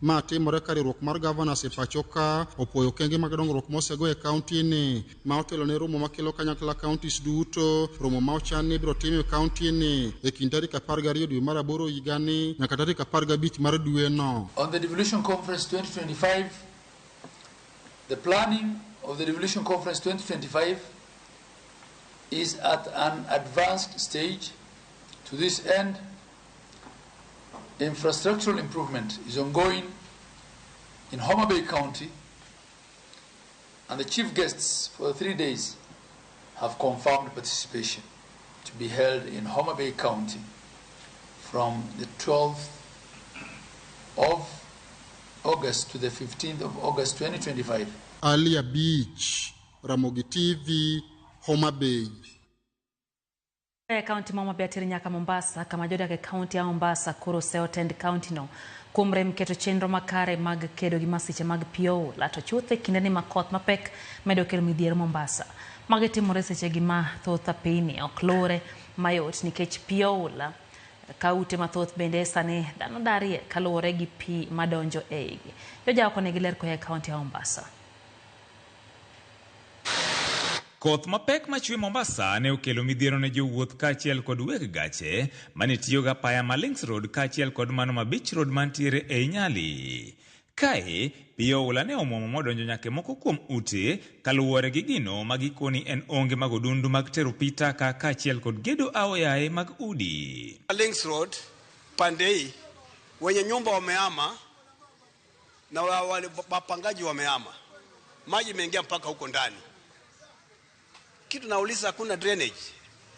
Ma timore ka riwruok mar governors e pacho ka opuoyo okenge mag dongruok mosego e kaunti ni ma otelo ne romo makelo kanyakla counties duto, romo ma ochan ni ibiro tim e kaunti ni e kind tarik 12 dwe mar 8 higani nyaka tarik 15 mar dweno. On the Devolution Conference 2025, the planning of the Devolution Conference 2025 is at an advanced stage. To this end, infrastructural improvement is ongoing in Homa Bay County, and the chief guests for the 3 days have confirmed participation to be held in Homa Bay County from the 12th of August to the 15th of August 2025. Alia Beach, Ramogi TV, Homa Bay. E kaunti ma Homa Bay ateri nyaka Mombasa kama jodak e kaunti ya Mombasa koro oseyo tend kaunti no kuom rem keto chenro makare mag kedo gi masiche mag pi oula to chuth e kindeni ma koth mapek medo kelo midhiero Mombasa. Magi timore sechegi ma thoth apeyni ok luwre mayot nikech pi oula ka ute mathoth bende sani dhano darie kaluwore gi pi madonjo e igi. Jojaoko nigi ler koa e kaunti ya Mombasa. Koth mapek machwe Mombasa ne okelo midhiero ne jowuoth kaachiel kod weg gache mane tiyo gi apaya ma Links Road kaachiel kod mano ma Beach Road mantiere ei Nyali. Kae, pi oula ne omuomo modonjo nyaka e moko kuom ute kaluwore gi gino ma gikoni en onge mag odundu mag tero pi taka kaachiel kod gedo aoyaye mag udi. Links Road pande hii wenye nyumba wamehama na wapangaji wamehama, maji imeingia mpaka huko ndani. Kitu nauliza, hakuna drainage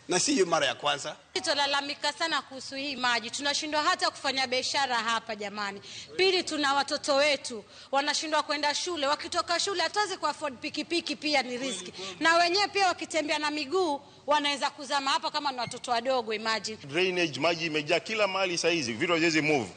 na si mara ya kwanza. Tunalalamika sana kuhusu hii maji, tunashindwa hata kufanya biashara hapa jamani. Pili, tuna watoto wetu wanashindwa kwenda shule, wakitoka shule hatuwezi ku afford pikipiki, pia ni riski, na wenyewe pia wakitembea na miguu wanaweza kuzama hapa kama ni watoto wadogo, imagine. Drainage, maji imejaa kila mahali saa hizi, vitu haviwezi move.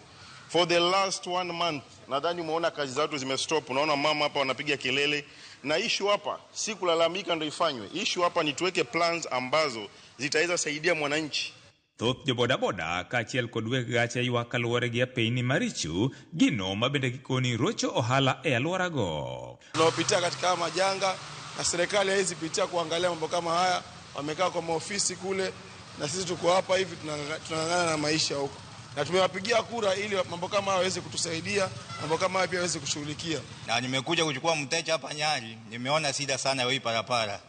For the last 1 month nadhani umeona kazi za watu zimestop. Unaona mama hapa wanapiga kelele, na issue hapa si kulalamika ndio ifanywe. Issue hapa ni tuweke plans ambazo zitaweza saidia mwananchi. Thoth jobodaboda kaachiel kod weg gache ywak kaluwore gi apeyni maricho, gino ma bende gikoni rocho ohala e alworago. Tunaopitia katika majanga na serikali haiwezi pitia kuangalia mambo kama haya. Wamekaa kwa maofisi kule na sisi tuko hapa hivi tunang'ang'ana na maisha huko. Na tumewapigia kura ili mambo kama haya yaweze kutusaidia, mambo kama haya pia yaweze kushughulikia. Na nimekuja kuchukua mteja hapa Nyali, nimeona shida sana hii barabara.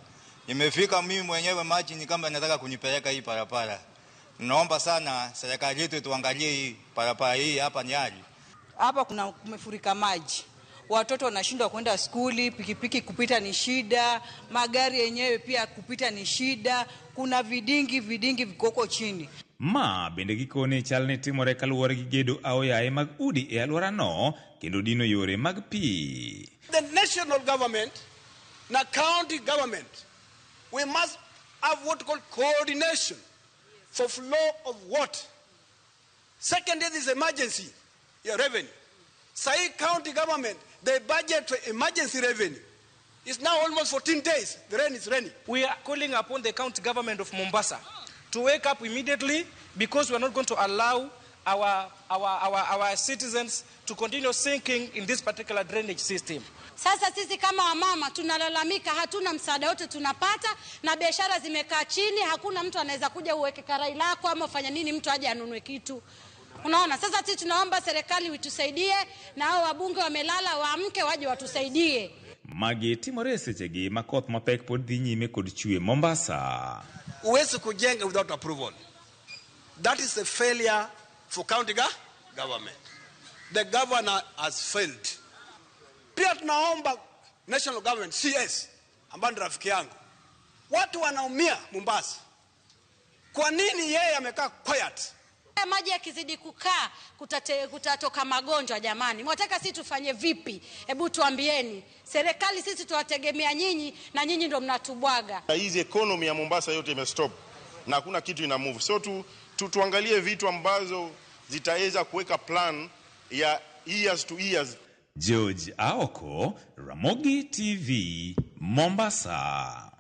Nimefika mimi mwenyewe maji ni kama nataka kunipeleka hii barabara. Naomba sana serikali yetu tuangalie hii barabara hii hapa Nyali. Hapa kuna kumefurika maji. Watoto wanashindwa kwenda skuli, pikipiki kupita ni shida, magari yenyewe pia kupita ni shida, kuna vidingi vikoko chini. Ma bende gikone chal ni timore kaluwore gi gedo aoyaye mag udi e alworano kendo dino yore mag pi. The national government na county government, we must have what we call coordination for flow of water. Secondly, this emergency revenue. Sai county government, they budget for emergency revenue. It's now almost 14 days, the rain is raining. We are calling upon the county government of Mombasa to wake up immediately, because we are not going to allow our citizens to continue sinking in this particular drainage system. Sasa sisi kama wamama tunalalamika, hatuna msaada wote tunapata, na biashara zimekaa chini, hakuna mtu anaweza kuja uweke karai lako ama ufanye nini mtu aje anunue kitu. Unaona, sasa sisi tunaomba serikali itusaidie, na hao wabunge wamelala waamke waje watusaidie. Magi timore sechegi ma koth mapek pod dhi nyime kod chwe Mombasa. Huwezi kujenga without approval. That is a failure for county government. The governor has failed. Pia tunaomba national government, CS, ambaye ni rafiki yangu. Watu wanaumia Mombasa. Kwa nini yeye amekaa quiet? Maji yakizidi kukaa kutatoka magonjwa jamani. Mwataka sisi tufanye vipi? Hebu tuambieni. Serikali sisi tuwategemea nyinyi na nyinyi ndio mnatubwaga. Hizi economy ya Mombasa yote imestop na hakuna kitu ina move. So tuangalie vitu ambazo zitaweza kuweka plan ya years to years. George Aoko, Ramogi TV, Mombasa.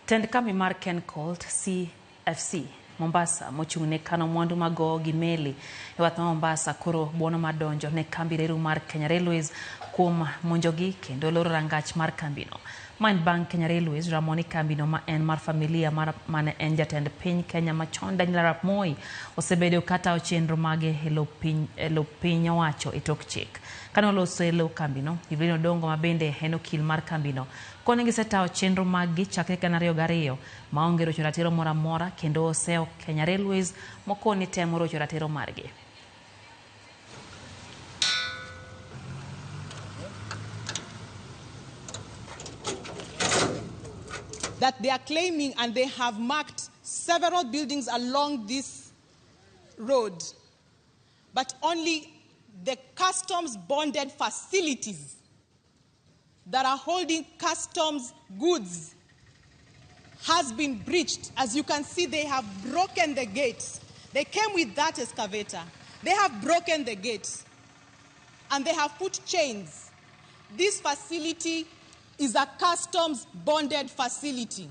Tend kambi mar Kencolt CFC Mombasa mochung' ne kano mwandu magowo gi meli e wath ma Mombasa koro buono madonjo ne kambi reru mar Kenya Railways kuom monjogi kendo loro rangach mar kambino. Ma en bang' Kenya Railways ramo ni kambino ma en mar familia mar mane en jatend piny Kenya machon Daniel Arap Moi osebedo katayo chenro mage e lo piny owacho e tok chik. Kane oloso e lo kambino, Evelyn Odongo ma bende en okil mar kambino kone gisetawo chenro maggi chakre 2002 maonge rocho ratiro moro amora kendo oseyo Kenya Railways mokoni temo rocho ratiro margi. That they are claiming, and they have marked several buildings along this road, but only the customs bonded facilities that are holding customs goods has been breached. As you can see, they have broken the gates. They came with that excavator. They have broken the gates and they have put chains. This facility is a customs bonded facility.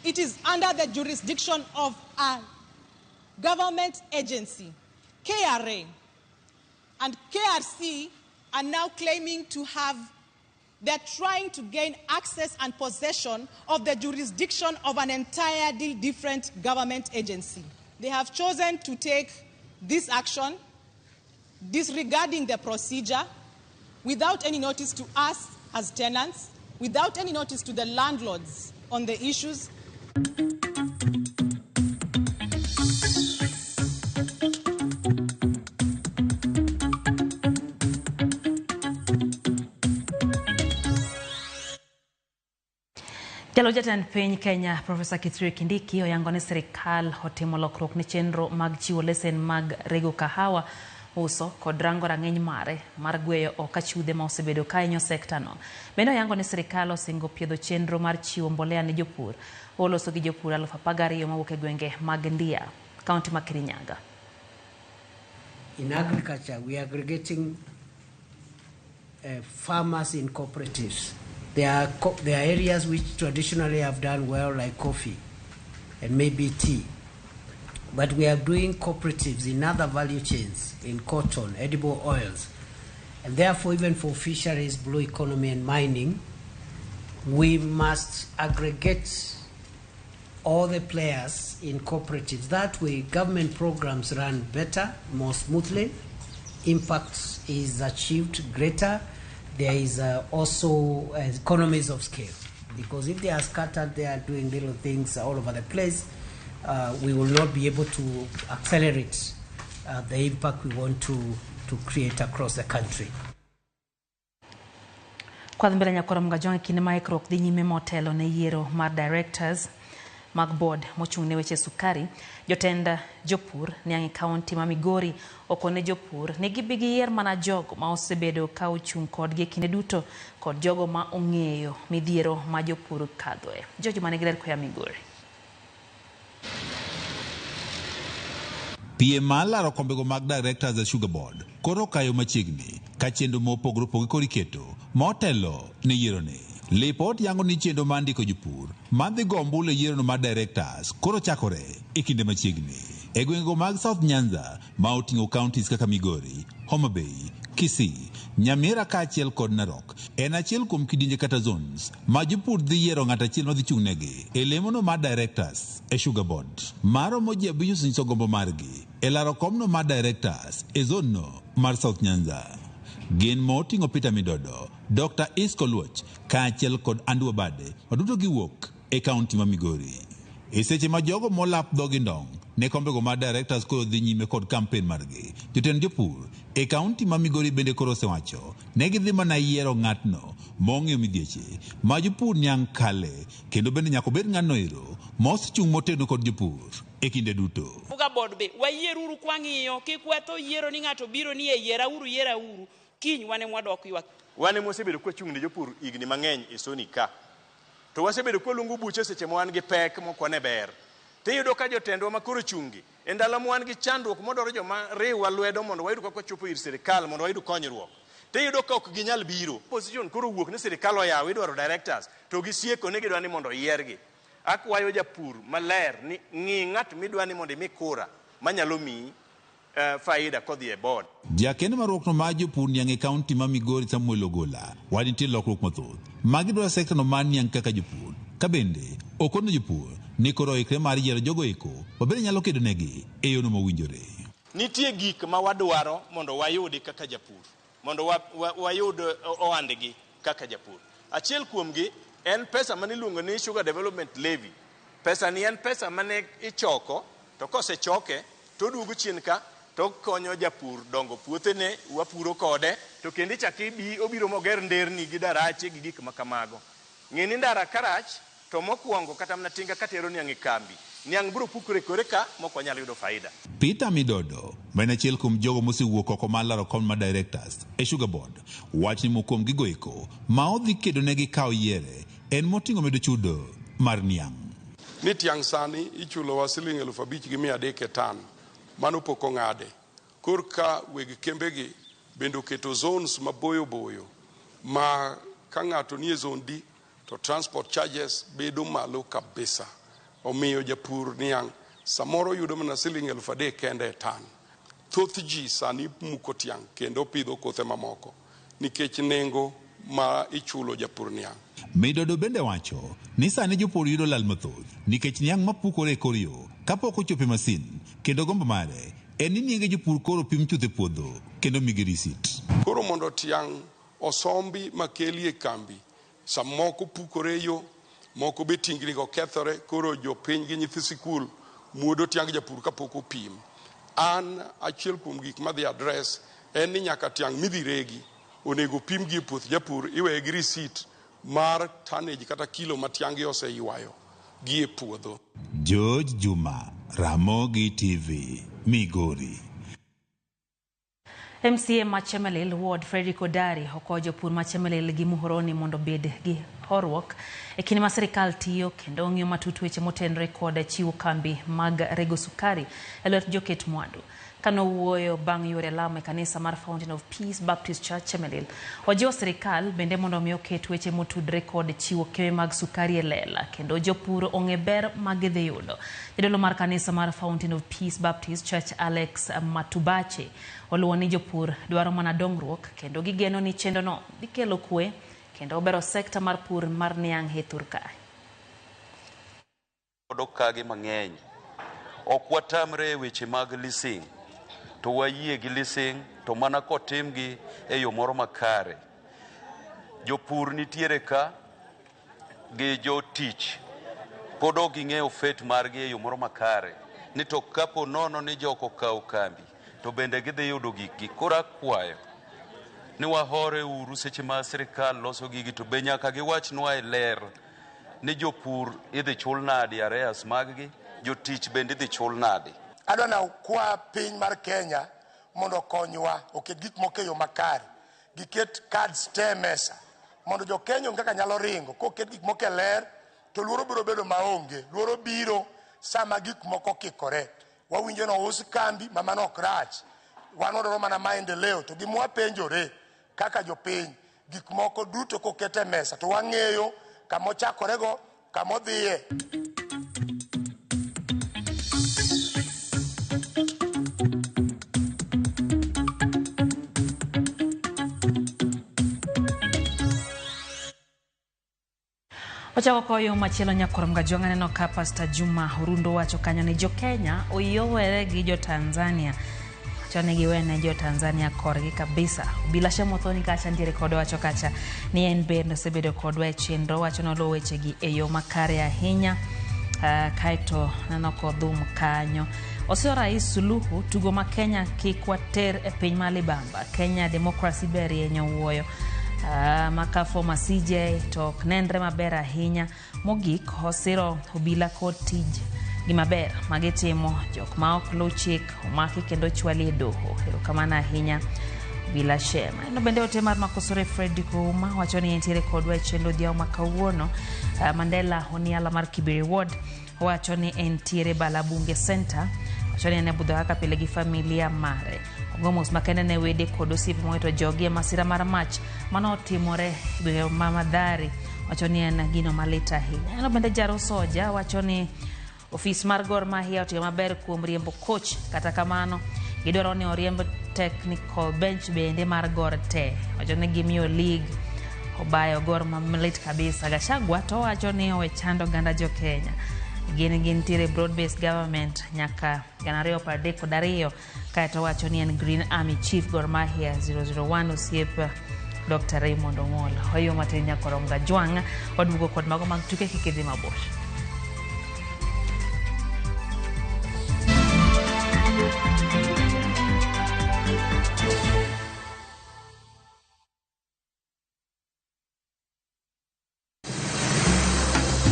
It is under the jurisdiction of a government agency, KRA. And KRC are now claiming to have, they're trying to gain access and possession of the jurisdiction of an entirely different government agency. They have chosen to take this action disregarding the procedure, without any notice to us as tenants, without any notice to the landlords on the issues. Jalo jatend piny Kenya Profesa Kithure Kindiki oyango ni sirikal otimo lokruok ne chenro mag chiwo lesen mag rego kahawa, uso kod rango rang'iny mare mar gweyo oko achudhe ma osebedo ka hinyo sekta no. Bende oyango ni sirikal osingo piedho chenro mar chiwo mbolea ne jopur. Oloso gi jopur 12,000 mawuok e gwenge mag Ndia, kaunti ma Kirinyaga. In agriculture, we are aggregating farmers in cooperatives. There are areas which traditionally have done well, like coffee and maybe tea. But we are doing cooperatives in other value chains, in cotton, edible oils. And therefore, even for fisheries, blue economy, and mining, we must aggregate all the players in cooperatives. That way, government programs run better, more smoothly, impact is achieved greater. There is also economies of scale, because if they are scattered, they are doing little things all over the place, we will not be able to accelerate the impact we want to create across the country. Kwadhi mbele nyakoro Mgajwang' kinde ma ikruok dhi nyime motelo ne yiero mar directors mag board mochung' ne weche sukari, jotend jopur niang' e kaunti ma Migori okone jopur ni gibi giyier mana jogo ma osebedo ka ochung' kodgi e kinde duto kod jogo ma ong'eyo midhiero ma jopur kadhoe. George manigi ler koya Migori. Piem mar laro kombego mag directors e Sugar Board koro kayo machiegni ka chenro mopogore opogore koro iketo motelo ne yieroni. Lipot yango ni chenro mar ndiko jopur madhi go ombulu e yierono mar directors koro chakore e kinde machiegni. E gwengego mag South Nyanza ma oting'o counties kaka Migori, Homa Bay, Kisii, Nyamira kaachiel kod Narok en achiel kuom kidienje kata zones ma jopur dhi yiero ng'at achiel madhi chung' negi e lemono mar directors e Sugar Board. Maromo ji 5 osenyiso gombo margi e laro komno mar directors e zone no mar South Nyanza. Gin ma oting'o Peter Midodo, Dr. Isco Luoch kaachiel kod Andrew Bade waduto giwuok e kaunti ma Migori. E seche ma jogo molap dhogi ndong' ne kombego mar directors koro dhi nyime kod kampen margi, jotend jopur e kaunti ma Migori bende koro osewacho ne gidhi mana yiero ng'atno mong'eyo midhieche ma jopur niang' kale kendo bende nyaka obed ng'atno ero ma osechung' motegno kod jopur e kinde duto. Sugar Board be wayieruru kwang'iyo kik watho yiero ni ng'ato biro ni e yierauru yierauru kiny wane mwadok ywak. Wan ema wasebedo kwachung' ne jopur higni mang'eny e Soni ka. To wasebedo kwaluongo buche seche ma wan gi pek mok wane ber. Tiyudo ka jotendwa ma koro chungi e ndalo ma wan gi chandruok modwaro joma riwwa lwedo mondo wayud kaka wachopo ir sirikal mondo wayud konyruok. Tiyudo ka ok ginyal biro. Opposition koro wuok ni sirikal oyawo idwaro directors to gisieko ni gidwa ni mondo oyiergi. Akwayo japur maler ni ng'i ng'at midwa ni mondo imi kura manyalo miyi faida kodhi e board. Jakeno mar riwruokno mar jopur niang' e kaunti ma Migori Samuel Ogola wacho nitie lokruok mathoth ma gidwaro sekta no mar niang' kaka jopur ka bende okono jopur ni koro oikre mar yiero jogo eko mabende nyalo kedo negi e yono mowinjore. Nitie gik ma wadwaro mondo wayudi kaka japur, mondo wayud ohandgi kaka japur. Achiel kuomgi en pesa mane iluongo ni Sugar Development Levy. Pesa ni en pesa mane ichoko to kosechoke to oduogo chien ka to konyo japur dongo puothene, wapuro kode, to kendo ichak obiro moger nderni gi darache gi gik ma kamago. Ng'e ni ndara karach to mokwongo kata mana tinga katero niang' e kambi, niang' biro pukore kore ka mok wanyal yudo faida. Peter Midodo, ma en achiel kuom jogo mosewuok oko mar laro kom mar directors e Sugar Board, wacho ni moko kuom gigo eko ma odhi kedo negi ka oyiere en moting'o medo chudo mar niang'. Ni tiang' sani ichulowa siling 5,300 e tan, mano pok ong'ade. Kor ka weg kembegi bende oketo zones maboyo boyo ma ka ng'ato nie zone D to transport charges bedo malo kabisa. Omiyo japur niang' samoro yudo mana siling 3,000 kende e tan. Thoth ji sani muko tiang' kendo pidho kothe mamoko nikech nengo ma ichulo japur niang'. Midodo bende wacho ni sani jopur yudo lal mathoth nikech niang' mapukore e kor yo kapok ochopo e masin kendo gombo mare en ni nienge jopur koro pim chuth e puodho kendo migi risit. Koro mondo tiang' osombi makeli e kambi, samoko pukore e yo, moko be tingnigo kethore, koro jopiny gi nyithi sikul muodo tiang japur kapok opim. An achiel kuom gik madhi address en ni nyaka tiang' midhi regi onego pim gi e puoth japur iweye gi risit mar tonnage kata kilo ma tiang'gi oseywayo gi e puodho. George Juma, Ramogi TV, Migori. MCA ma Chemelil Ward Frederick Odari okwayo jopur ma Chemelil gi Muhoroni mondo obed gi horuok e kinde ma sirikal tiyo kendo ng'iyo matut weche motenore kod chiwo kambi mag rego sukari e lwet joket mwandu. Kanowuoyo bang' yore lamo e kanisa mar Fountain of Peace Baptist Church Chemelil, ojiwo sirikal bende mondo mi oket weche motudre kod chiwo kembe mag sukari e lela kendo jopur ong'e ber ma gidhi yudo. Jadolo mar kanisa mar Fountain of Peace Baptist Church Alex Matubache oluwo ni jopur dwaro mana dongruok kendo gigeno ni chenrono dhi kelo kwe kendo bero sekta mar pur mar niang' e thur kae. Godo kage mang'eny. Ok watamre e weche mag leasing, to wayie gi leasing to mana kotimgi e yo moro makare. Jopur nitiere ka gi jotich pod ok ging'eyo fet margi e yo moro makare ni to kapo nono ni jok okawo kambi to bende gidhi yudo gikgi. Koro akwayo ni wahore uru seche ma sirikal loso gigi to be nyaka giwachnwa e ler ni jopur idhi chul nadi arrears mag-gi, jotich bende idhi chul nadi. Adwa na kwa piny mar Kenya mondo okonywa oket gik moko e yo makare. Giket cards te e mesa mondo jo Kenya ong'e kaka nyalo ringo. Koket gik moko e ler to luoro biro bedo maonge. Luoro biro sama gik moko okikore. Wawinjo ni ous kambi ma mano ok rach. Wan wadwaro mana maendeleo to gima wapenjore kaka jopiny gik moko duto koket e mesa to wang'eyo kama ochakorego kama odhiye. Ochako koyo machielo nyakwar Mgajwang' aneno ka Pastor Juma Orundo wacho kanyo ni jo-Kenya oyowere gi jo-Tanzania. Wacho ni giwene jo-Tanzania korgi kabisa. Obila Shemothoni kacha nitiere kode wacho kacha ni en bende osebedo kodwa e chenro wacho noluwo wechegi e yo makare ahinya. Kaeto neno kodhum kanyo. Osio Rais Suluhu tugo ma Kenya kik water e piny ma libamba. Kenya democracy berie nyowuoyo. Maka former CJ to ok nenre maber ahinya. Mogik osiro obila kod tij gimaber magitimo jok ma ok luw chik omaki kendo chwali e doho. Erokamano ahinya Bila Shem. Aneno bende ote mar Makosore Fredrick Ouma wacho ni entiere kodwa e chenro odhiambo ma kawuono. Mandela Oniala mar Kiberi Ward wacho ni entiere Bala Bunge Center. Wacho ni en e budho kaka pile gi familia mare. Ogo mos makende ne wede kod osiepe mowito jogi e masira mar mach mane otimore e gwenge ma Mathare. Wacho ni en gino malit ahinya. Aneno bende Jaro Soja wacho ni ofis mar Gor Mahia otimo maber kuom riembo coach. Kata kamano gidwaro ni oriemb technical bench bende mar Gor te. Wacho ni gimiyo league obayo Gor malit kabisa. Gachagua to wacho ni owe chando oganda jo Kenya. Gin gintiere broad based government nyaka 2032 kaeto wacho ni en Green Army Chief Gor Mahia 001 osiep Dr. Raymond Omolo. Oyo matin nyakwar Mgajwang' waduogo kod mago mag tuke kik idhi mabor.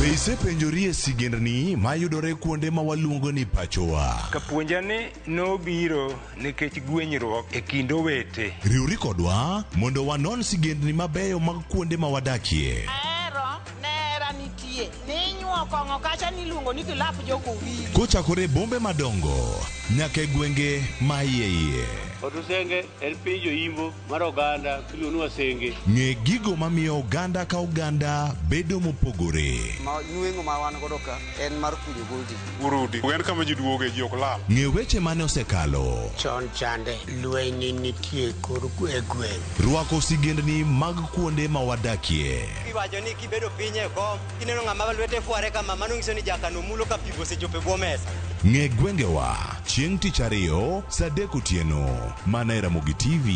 Be isepenjori e sigendni mayudore kuonde ma waluongo ni pachowa? Kapuonja ni nobiro nikech gwenyruok e kind owete. Riwri kodwa mondo wanon sigendni mabeyo mag kuonde ma wadakie. Ahero ne hera nitie. Ninyuo kong'o kacha niluongo ni kilap jokowili. Kochakore e bombe madongo nyaka e gwenge ma iye iye. Otusenge en piny jo-Imbo mar oganda miluongo ni Wasenge. Ng'e gigo mamiyo oganda ka oganda bedo mopogore. Ma nweng'o ma wan godo ka en mar kunyo goldi. Urudi. En kama ji duoge ji ok lal. Ng'e weche mane osekalo. Chon chande lweny nitie kor e gweng'. Rwako sigendni mag kuonde ma wadakie. Iwacho ni kibedo piny e kom, kineno ng'ama lwete fware kama, mano nyiso ni jakano mulo ka pigo osechopo e bwo mesa. Ng'e gwengewa chieng' tich ariyo saa 3 otieno mana e Ramogi TV.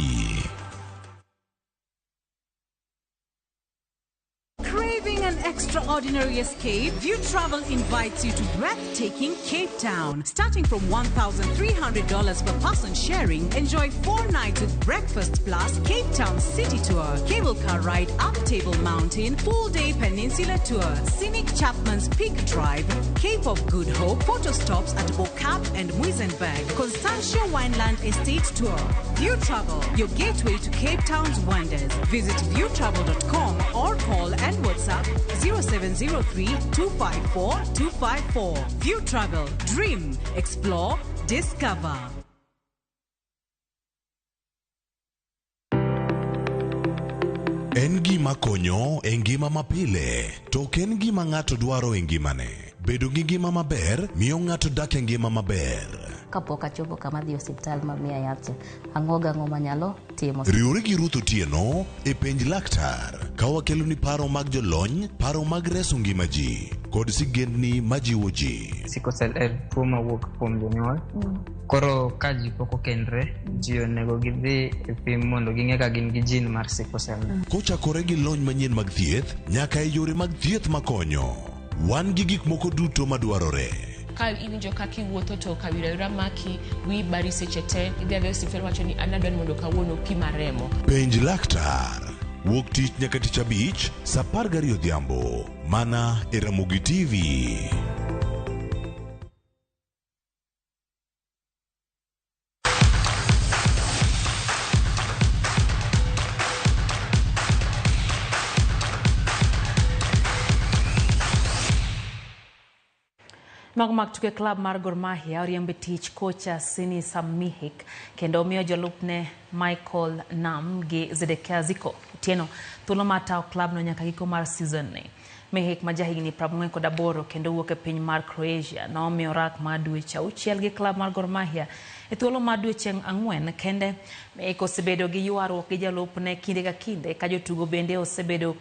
Craving an extraordinary escape? View Travel invites you to breathtaking Cape Town. Starting from $1,300 per person sharing, enjoy 4 nights with breakfast plus Cape Town City Tour, cable car ride up Table Mountain, full-day peninsula tour, scenic Chapman's Peak Drive, Cape of Good Hope, photo stops at Bo-Kaap and Muizenberg, Constantia Wineland Estate Tour. View Travel, your gateway to Cape Town's wonders. Visit viewtravel.com or call and WhatsApp 0703 254 254. View Travel, dream, explore, discover. En gima konyo e ngima mapile, to ok en gima ng'ato dwaro e ngimane. Bedo gi ngima maber miyo ng'ato dak e ngima maber. Kapok achopo kama dhi osiptal mamiya yath, ang'o gang'o manyalo timo. Riwri gi Ruth Otieno e Penj Laktar ka wakeloni paro mag jolony, paro mag reso ngima ji kod sigendni majiwo ji. Sickle cell en tuo mawuok kuom jonyuol. Koro ka ji pok okendre, ji onego gidhi e pim mondo ging'e ka gin gi gene mar sickle cell. Kochakore gi lony manyien mag thieth nyaka e yore mag thieth makonyo. Wan gi gik moko duto madwarore. Ka iwinjo kaka iwuotho to kawira maki, wiyi bari seche te, idhi adhiya e osiptal wacho ni an adwa ni mondo kawuono pima remo. Penj Laktar. Wuok tich nyaka tich abich, saa 12 odhiambo. Mana e Ramogi TV. Mago mag tuke klab mar Gor Mahia oriembe tich kocha Sinisa Mihik kendo omiyo jolupne Michael Nam gi Zedekia Ziko Otieno thuolo mar tayo klabno nyaka giko mar season ni. Mihik ma jahigni 48 kendo wuok e piny mar Croatia nomiyo rak mar dweche 6 gi klab mar Gor Mahia e thuolo mar dweche 4 kende. Mihik osebedo gi ywaruok gi jalupne kinde ka kinde ka jotugo bende osebedo